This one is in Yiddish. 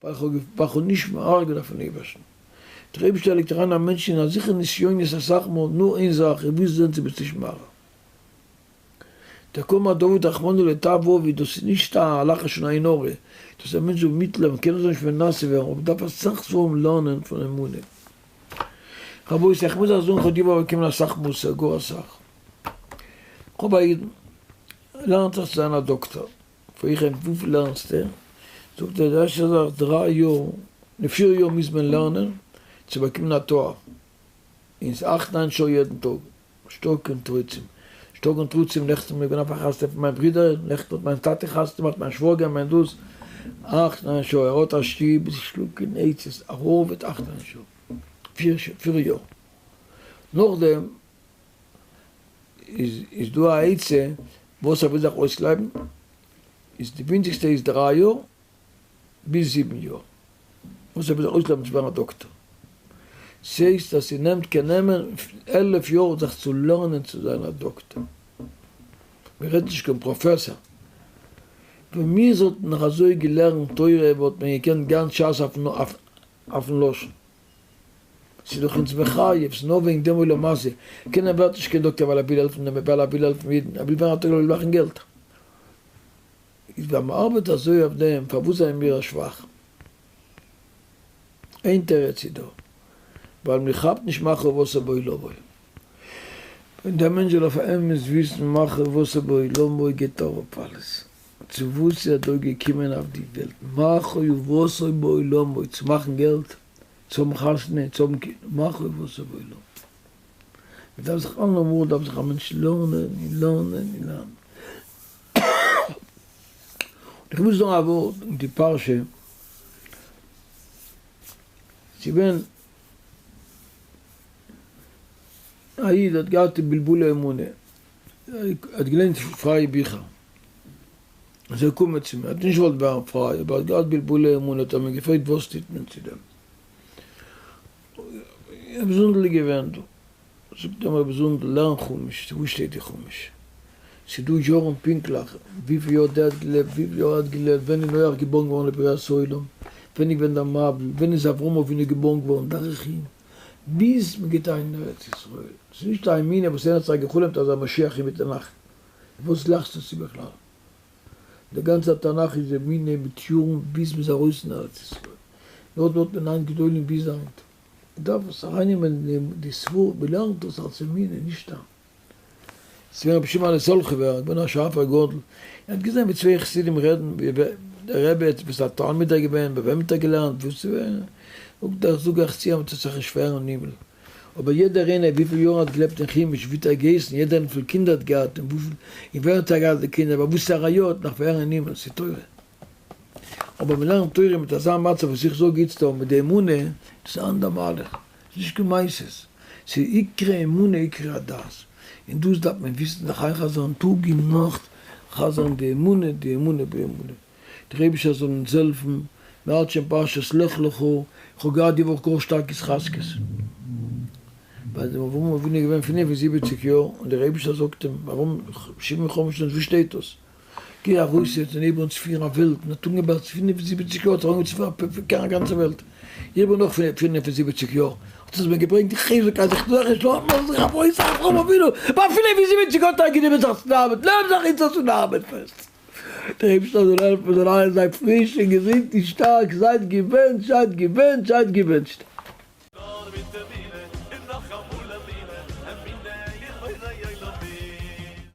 ווייל איך האב נישט מערער געווען אויפן אייבערשטן. דער אייבערשטער לייגט אריין א מענטש אין אזעלכע נסיונות אסאך מאל, נאר איין זאך, ער וויל זען צו ביסט נישט מערער. דער קאמר דוד רחמנא לטב עביד, דאס איז נישט א הלכה של עין הרע, דאס איז א מענטש זאל מיטלעבן, קיינער זאל נישט מנסה ווערן, אבער דארף אסאך ספרים לערנען פון אמונה. רבותי, איך מוז אייך זאגן, איך האב די וואך באקומען אסאך מוסר, גאר אסאך. איך האב א איד, ער לערנט זיך צו זיין א דאקטער, פרעג איך אים וויפיל לערנסטו? זאגט ער די ערשטע זאך דריי יאר, די פיר יאר מוז מען לערנען צו באקומען א תואר, און ס'איז אכט ניין שעה יעדן טאג, נישטא קיין תירוצים, נישטא קיין תירוצים, נעכטן בין איך געווען אויף א חתונה פון מיין ברודער, נעכטן האט מיין טאטע חתונה געמאכט, מיין שוואגער, מיין דאס, אכט ניין שעה, ער האט א שטוב, נישטא קיין עצות, ער ארבעט אכט ניין שעה, פיר יאר, נאכדעם איז דא א עצה וואס ער וויל זיך אויסקלייבן, איז די ווינציגסטע איז דריי יאר ביז זיבן יאר וואס ער וויל זיך אויסקלייבן צו ווערן א דאקטער, ס'הייסט אז ס'נעמט קען נעמען עלף יאר זיך צו לערנען צו זיין א דאקטער, מ'רעדט נישט קיין פראפעסער, ווען מיר זאלטן נאך אזוי געלערנט תורה וואלט מען געקענט גאנץ שס אויפן לשון. ס'איז דאך אונז מחייב, ס'איז נאר וועגן דעם עולם הזה, קיינער ווערט נישט קיין דאקטער ווייל ער וויל העלפן דעם ווייל ער וויל העלפן אידן, ער וויל ווערן א דאקטער ווייל ער וויל מאכן געלט. איז ווען מ'ארבעט אזוי אויף דעם, פארוואס זענען מיר שוואך? איין תירוץ איז דא, ווייל מ'כאפט נישט מה חובתו בעולמו. ווען דער מענטש זאל אויף אמת וויסן מה חובתו בעולמו גייט אראפ אלעס. צו וואס איז ער דא געקומען אויף די וועלט? מה חובתו בעולמו? צו מאכן געלט? צו האבן חתונה? צו האבן קינדער? מה חובתו בעולמו? מען דארף זיך אלעמאל דארף זיך א מענטש לערנען און לערנען און לערנען. איך מוז זאגן א ווארט אין די פרשה, ס'איז געווען א איד האט געהאט בלבולי אמונה, ער האט געליינט פרייע ביכער, איז ער געקומען צו מיר, ער האט נישט געוואלט ווערן פריי, אבער ער האט געהאט בלבולי אמונה, האט ער מיר געפרעגט וואס טוט מען צו דעם? רבי זונדל איז געווען דא, זאגט אים רבי זונדל, לערן חומש, וואו שטייט די חומש? ס'איז דא יארן פונקטליך, וויפיל יאר דער האט געלעבט, וויפיל יאר ער האט געלעבט, ווען איז נח געבארן געווארן לבריאת העולם, ווען איז געווען דער מבול, ווען איז אברהם אבינו געבארן געווארן, דורך אים. ביז מען גייט אריין אין ארץ ישראל, ס'איז נישט א אמונה וואס איינער האט זיך גע'חלומ'ט אז א משיח אינמיטן נאכט, וואס לאכסטו צו בכלל? דער גאנצער תנך איז אמונה מיט יארן ביז מ'איז ארויס אין ארץ ישראל, דארט האט מען היינט גדולים ביז היינט, מ'דארף עס ארייננעמען די סברא, מ'לערנט דאס אלס אמונה נישט סתם. ס'איז געווען רבי שמעון סאלחובער, געווען א שארפער גדול, ער האט געזען ווי צוויי חסידים רעדן, ווי דער רבי האט וואס א תלמיד ער געווען, ביי וועם האט ער געלערנט, וואס איז געווען, זאגט ער, זאג איך צו אים, טוט זיך נישט שווער אין הימל, אבער יעדער איינער וויפיל יארן האט געלעבט אין חומש, ווי האט ער געהייסן, יעדער איינער וויפיל קינדער האט געהאט, און וויפיל, און ווער האט ער געהאט די קינדער, ביי וואס עריות, נאך ווער אין הימל, ס'איז תורה. אבער מען לערנט תורה מיט אזא מצב וואס איך זאג איצטער מיט די אמונה, דאס איז אן אנדער מהלך, ס'איז נישט קיין מעשות, ס'איז עיקרי אמונה עיקרי הדת, און דאס דארף מען וויסן זיך איינ'חזר'ן טאג און נאכט, חזר'ן די אמונה, די אמונה באמונה. דער אייבישטער זאל אונז העלפן, מען האלט שוין פרשת לך לך, איך האב געהאט די וואך גאר שטארק התחזקות, ביי דעם אברהם אבינו איז געווען 75 יאר, און דער אייבישטער זאגט אים, אברהם שבעים וחמש שנה, וואו שטייט דאס? גיי ארויס יעצט און הייב אן צו פירן א וועלט, און האט אנגעהויבן ביי 75 יאר האט ער אנגעהויבן צו פירן א גאנצע וועלט, איך בין נאך 75 יאר, האט עס מיר געברענגט די חיזוק אז איך זאל נישט לאזן זיך ארויס אברהם אבינו, ביי 75 האט ער גענומען זיך צו די ארבעט, נעם זיך איצטער צו די ארבעט פעסט, דער אייבערשטער זאל העלפן מיר זאלן אלע זיין פריש און געזונט און שטארק, זייט געבענטשט, זייט געבענטשט, זייט געבענטשט.